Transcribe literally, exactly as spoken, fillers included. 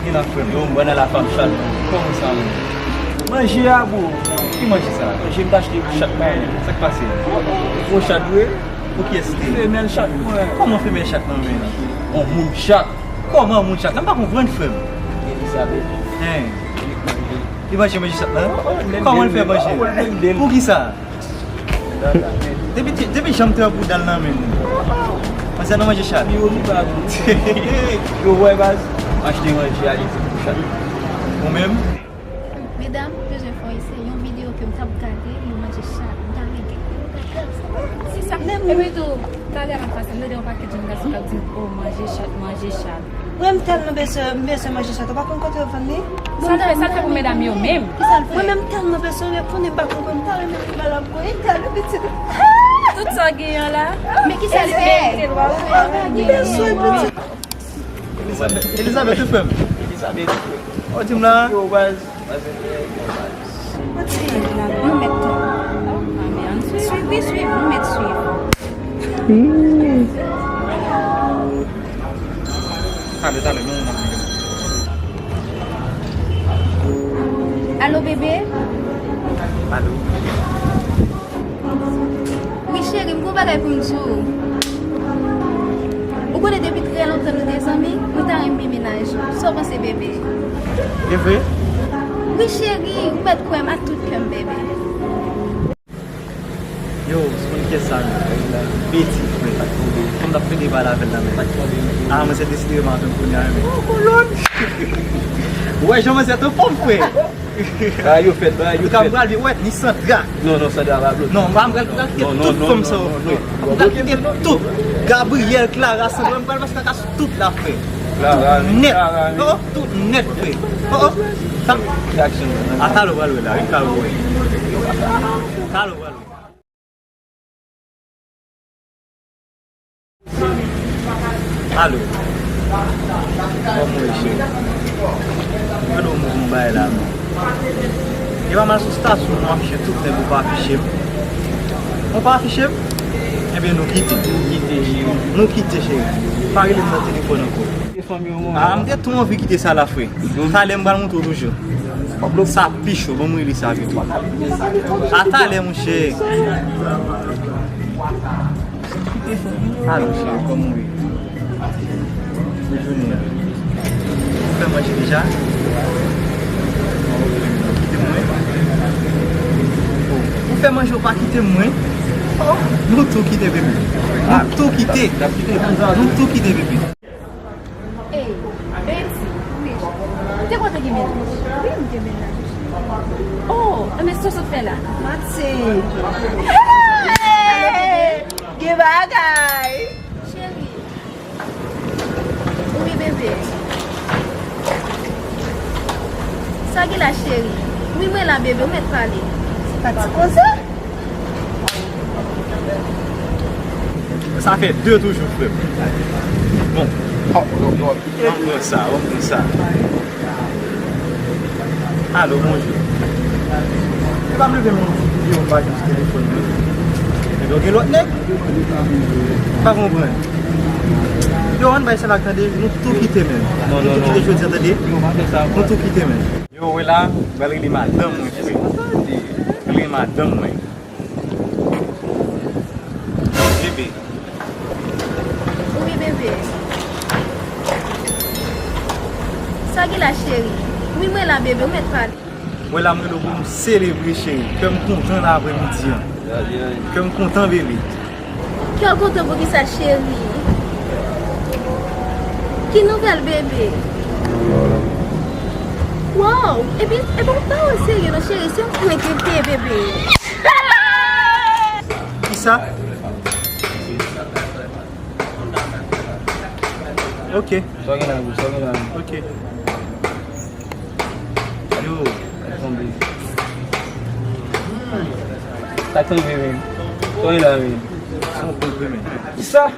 Gen la frè m, yo, m wè nan la fam chat. Kòman sa menm? Manje a, bro. Ki manje sa? Manje m t achte pou chat la, men sa k pase? Gwo chat vre? Pou kiyès li te ye? Femèl chat mwen. Kòman femèl chat nan men? On moun chat. Kòman moun chat? M pa konprann, frè m. Elizabeth. Hein. Li manje manje chat la? Kòman l fè manje? Poukisa? Depi, depi jan m te wè boudal nan men l. Manzè nan manje chat. Yo, wè baz. Achte manje a, li di pou chat. Ou menm? Medam, m bezwen fè yon esè, yon videyo ke m t ap gade, yo manje chat. M ta renmen gen yon bagay sa. Se sa. Epi tou, talè a m ap pase, m tande yon pakèt jèn gason k ap di, "Oh, manje chat, manje chat." Mwen, m tèlman bezwen, m bezwen manje chat, ou pa konn kote yo vann li? Sa l fè, sa l fè pou medam yo menm? Kisa l fè? Mwen menm, m tèlman bezwen reponn, m pa konprann, m ta renmen li ba l ap gwo, e tèlman pitit. Tout sa w genyen an la. Men kisa l fè? M bezwen pitit. Elizabeth, Elizabeth, ou frè m? Elizabeth, ou frè m? Ou di m la? Yo, baz. Kote la, nou mèt tou. Swiv, wi, swiv, nou mèt swiv. Talè, talè, non, non, non. Alo, bebe? Alo. Wi, cheri, m gon bagay pou m di w. Ou konnen depi trè lontan nou te zanmi, mwen ta renmen mennaj ou. Sa w panse, bebe? E vre? Wi, cheri, ou mèt kwè m ak tout kè m, bebe. Yo, se konn kè sa, beti, frè. Kòm t ap fè deba la avè l la, men. Ah, mwen se deside m avè m kounye a, men. Oh, kolòn! Ou wè jan mwen se anfòm, frè. Bagay yo fèt, bagay yo fèt. Ou ka pral vin wè ni Sandra. Non, non, Sandra pa bloke. Non, m pral kite tout fanm sa yo, frè. M pral kite tout. Gabriel, Clara, Sandra, m pral pase kaka sou tout la, frè. Tout nèt. Oh, tout nèt, frè. Oh, oh. A talè w pral wè la, wi, talè w pral wè. Talè w pral wè. Alo. Kòman w ye, cheri? Gade yon mouvman bay la, non. E pa mal sou statut nou afiche tout nèg ou pa afiche m. Ou pa afiche m? Ebyen, nou kite. Nou kite, cheri. Nou kite, cheri. Pa rele m nan telefòn ankò. Ah, m te tou anvi kite sa la, frè. Talè m pral montre w toujou. Sa pi cho, ban m rele sa pito. A talè, monchè. Alo, cheri, kòman w ye? Bèl jounen. Ou fè manje deja? Kite mwen. Ou fè manje, ou pa kite mwen. Nou tou kite, bebe. Nou tou kite. Nou tou kite, bebe. Ey, Betty. Wi. Ou te konn te gen mennaj? Wi, m gen mennaj. Oh, enben sa w sot fè la? Mati. Hey! Gen bagay. Cheri. Wi, bebe. Sa gen la, cheri? Wi, mwen la, bebe, ou mèt pale. Se pa ti koze? Sa fè de toujou, frè m. Bon. Ban m pran sa, ban m pran sa. Alo, bonjou. Se pa m leve m yon ti videyo m pa jwenn sou telefòn mwen. Ebyen, gen lòt nèg? Pa konprann. Yo, ann bay sa la, tande, nou tou kite menm. Non, non, non. Nou tou kite jodi a, tande. Nou tou kite menm. Yo, wè la, m pral rele madanm mwen, frè. Rele madanm mwen. Bebe. Wi, bebe. Sa gen la, cheri? Wi, mwen la, bebe, ou mèt pale. Mwen la, mwen rele w pou nou selebre, cheri. Kè m kontan nan aprèmidi an. Kè m kontan, bebe. Kè w kontan poukisa, cheri? Ki nouvèl, bebe? Wow! Epi, epi w pa wè serye non, cheri. Se yon prank li te ye, bebe. Kisa? Ok. Sa w gen la, bro? Sa w gen la, bro? Ok. Yo, sa k tonbe. Sa k tonbe, men. Sa w gen la, men. Sa w tonbe, men. Kisa?